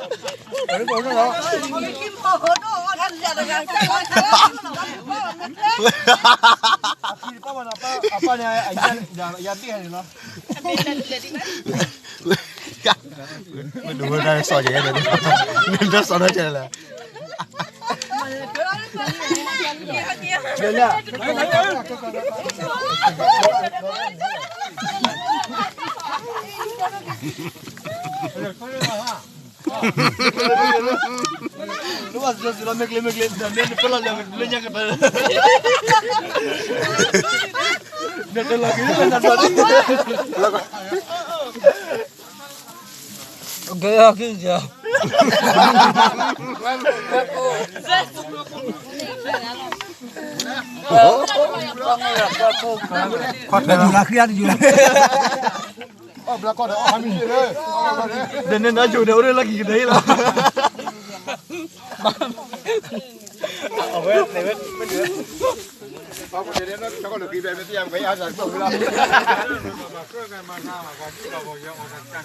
အပၢ်န့ၣ် အယါဘံၣ်ဟဲန့ၣ်လီၤ. မ့ၢ်ဒိးဝဲဒၣ်စီၤယဲၢ်န့ၣ်, နစီၤနီၢ်ကဲလၢာ်. နဘၣ်စၢၤစၢၤလီၤ မ့ၢ်ကျ့ မ့ၢ်ကျ့ ဒီးမ့ၢ်နပၢၢ်လီၤလၢလၢညါကပၢၢ်, နတလီၤက့ၤ က့ၤက့ၤ ခီၣ်ထီၣ်ယူၤလၢခံရတယူၤလၢ, ဒီးန့ၣ်နၤယိၤန့ၣ် အိၣ်လၢလီၢ်ခံကတၢၢ်လီၤ. အဝဲ အဝဲ အဝဲ အဝဲ အဝဲ အဝဲ အဝဲ အဝဲ အဝဲ အဝဲ အဝဲ အဝဲ အဝဲ အဝဲ အဝဲ အဝဲ အဝဲ အဝဲ